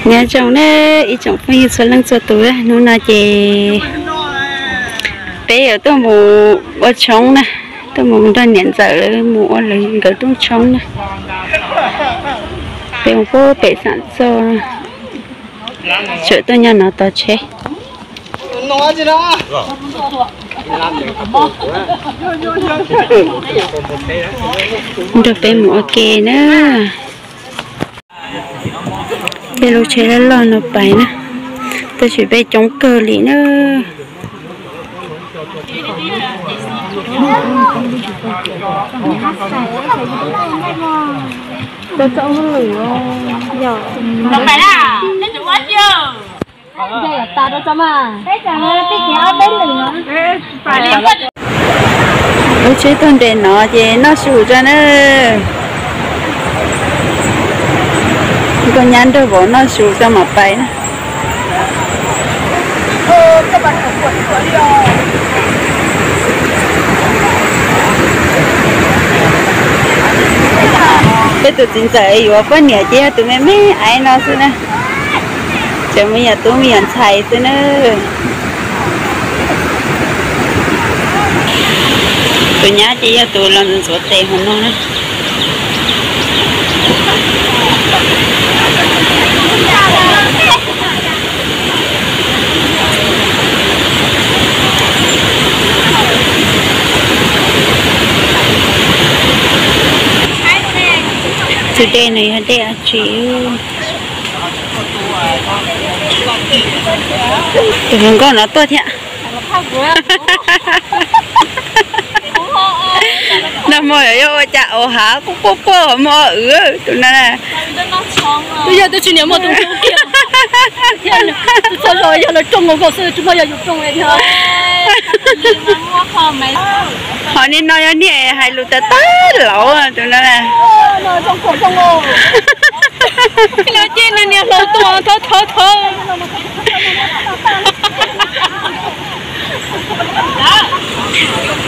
Nyob zoo na ib tsoom phooj ywg txhua leej txhua tus, hnub no ces peb yuav tuaj mus ua tshoob na, tuaj mus nrog niam ntxawm lawv mus ua lawv nkawd rooj tshoob na. Peb mus pem Xam Txoj, tseem tuaj nyob no tos tsheb. Nrog peb mus ua ke na. Peb lub tsheb loj loj no pais na, tab sis peb coob kawg li na. Lub tsheb tuaj nres no ces noj su tso na. Nkauj nyab nrog vauv noj su tso mam pais na. Peb tus txiv ntxawm yuav poj niam ces yog tus me me aiv no xwb na. Cov me nyuam tub me nyuam ntxhais xwb na. Tus nyab ces yog tus los ntxuav tes hauv no na. Tus dej no yog dej dab tsi? Tus hluas nkauj no tuaj thiab. Nag hmo yog ua cas au hav quaj quaj quaj hauv mo wv tus no na. Twb yog twb tsis niam muaj tus zoo kiag. Txhua zaus yog lawv rooj nkaus xwb tsis muaj yog yus rooj li thiab. Ho niag no yog niag hais lus tag tag laus tus no na. Lawv cia niag niag hlau tuaj thov thov thov.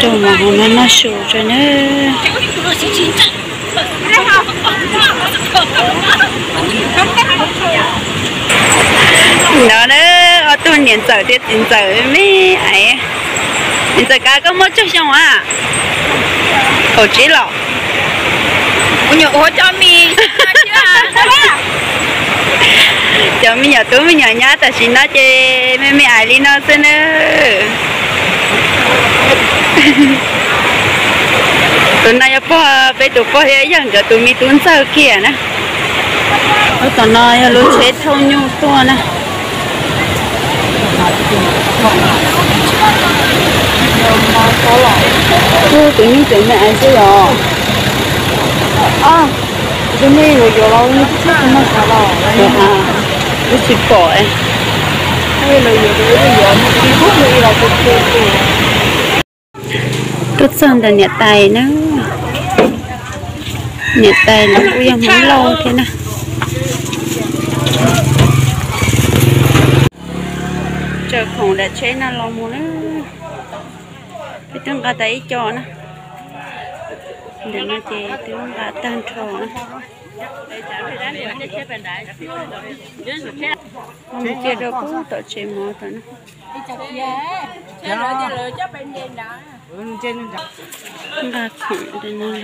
Rau mas hauv no noj su tso na. No na, ob tug niam ntxawm thiab txiv ntxawm me aiv. Niam ntxawm Kav, koj muaj tsawg xyoo a? Kaum tsib los? Cov me nyuam tub me nyuam nyab tam sim no ces me me aiv li no xwb na. Tus no yog pog, peb tus pog thiab yog nkawd tus me tub ntxawg kiag na. Lub tom no yog lub tsheb thauj nyuj tuaj na. Tus nyuj tseem me aiv xwb los. Tus me yuav yuav los, tus no xav los, twb tsis pom. Tuaj txog ntawm niam tais na. Niam tais los kuj yog Hmoob Lauj thiab na. Tsaws khoom daim tsheb no los mus na. Peb twb nqa tau ib co na. Ntawm no ces twb nqa tag nrho na. Mus cia rau pub tom tsev mov tom na. Nqa khoom ntawm no los.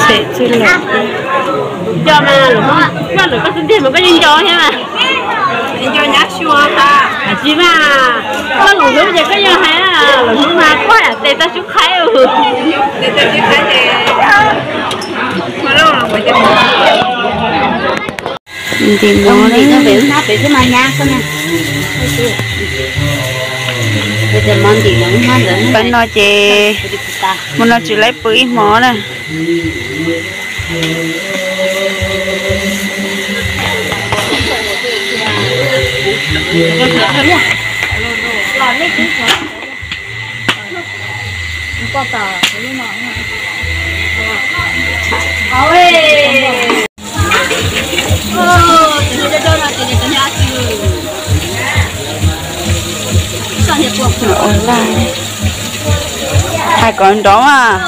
Txham txwj lawm. Nco mas, koj lwm koj xwb ntiag mas koj yeej nco thiab mas. Nco nyab xyuas tas. Tsis mas, koj lwm hlub ces koj yeej hais, lwm hlub mas koj yam tes tau xub qhaib. Ntim mov na. Pab no ces mus no tsis laib pw ib hmo na. Ua laj. Hais kom nrov mas.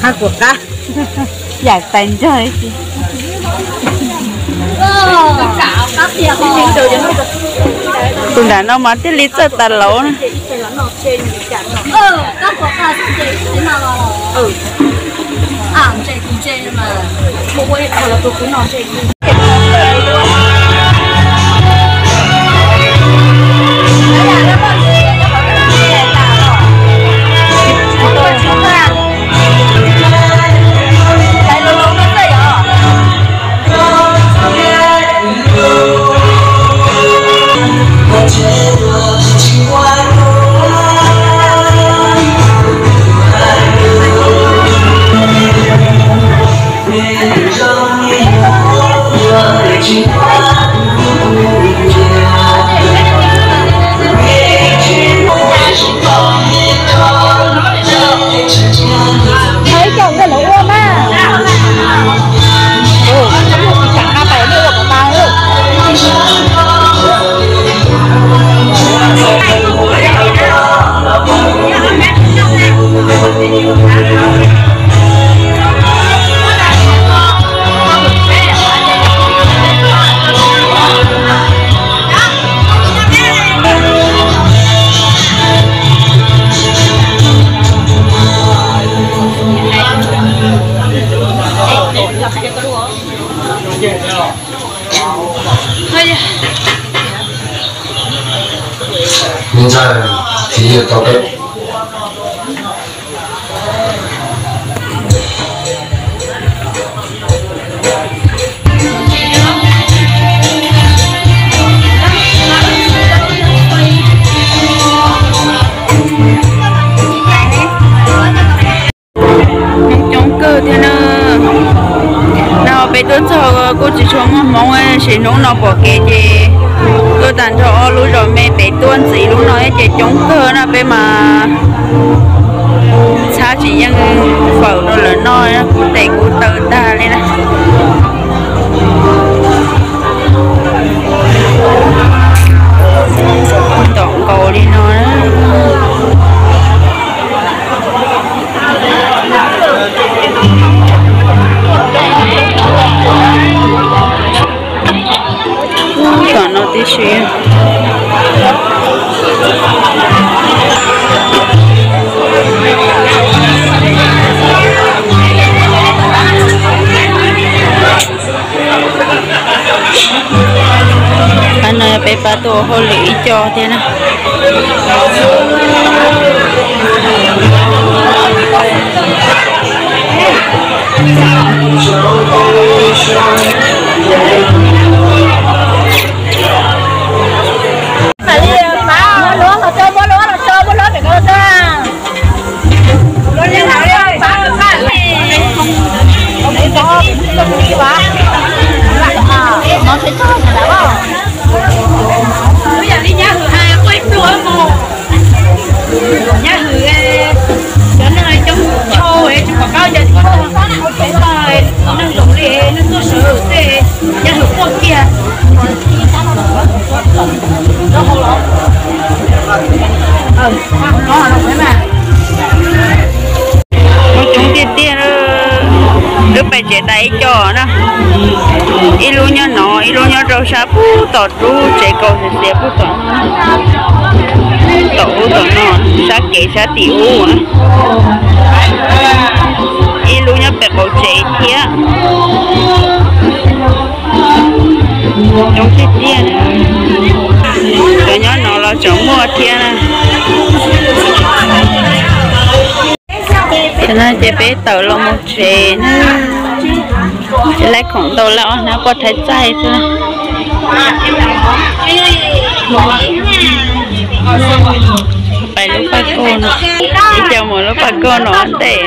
Qab kuas qab. Yam tais nrog. Tus nram no mas thiaj li txawj tas laus na. Ib co nkawd lawv ua mas. Ua kom tas. Coob kawg thiab na. No peb tuaj txog kuj tsis tshua muaj hmoob, tab sis hnub no pom kev ces tuaj tag nrho ob lub zos me pem tuaj ntxiv lub no ces coob kawg na. Peb mas txhab tsis yeej fawm rau lawv noj, kuv tes kuv taw tag li na. Ntom nkaus li no. Tom no tib si. Qhov no yog peb pab tuaj ua hauj lwm ib co thiab na. Ib yam li nyab hwm hais quaj ib pluag mus. Nyab hwm, cov neeg coob tshaj tsis pom qab, cov tsis pom qab, neeg zoo li neeg tuaj sawv tej, nyab hwm quaj kiag. Coob tiag tiag. Twb pais tsev tas ib co na. Ib lub nyob no, ib lub nyob rau sab pug tom rub tsev kaus xiav xiav pug tom no, tom ub tom no, sab kev sab tim ub na. Ib lub nyob pem qaum tsev thiab. Coob tiag tiag. Cov nyob no los tseem muaj thiab na. Ces no ces peb tawm los mus tsev na. Ces lawv khoom ntau lawm, ob hnab poj thaiv txaij xwb. Pais lub paj kauj no, ib co mus lub paj kauj no ua ntej.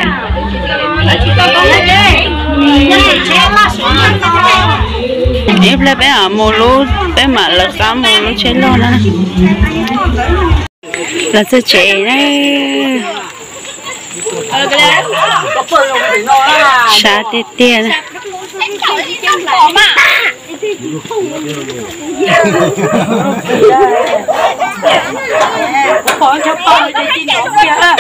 Ib pliag peb mam mus lub, peb mam lawv qab mus lub tsheb loj na. Los txog tsev na. Sab tiag tiag na. Qhov cov poj ces tsis nov kiag.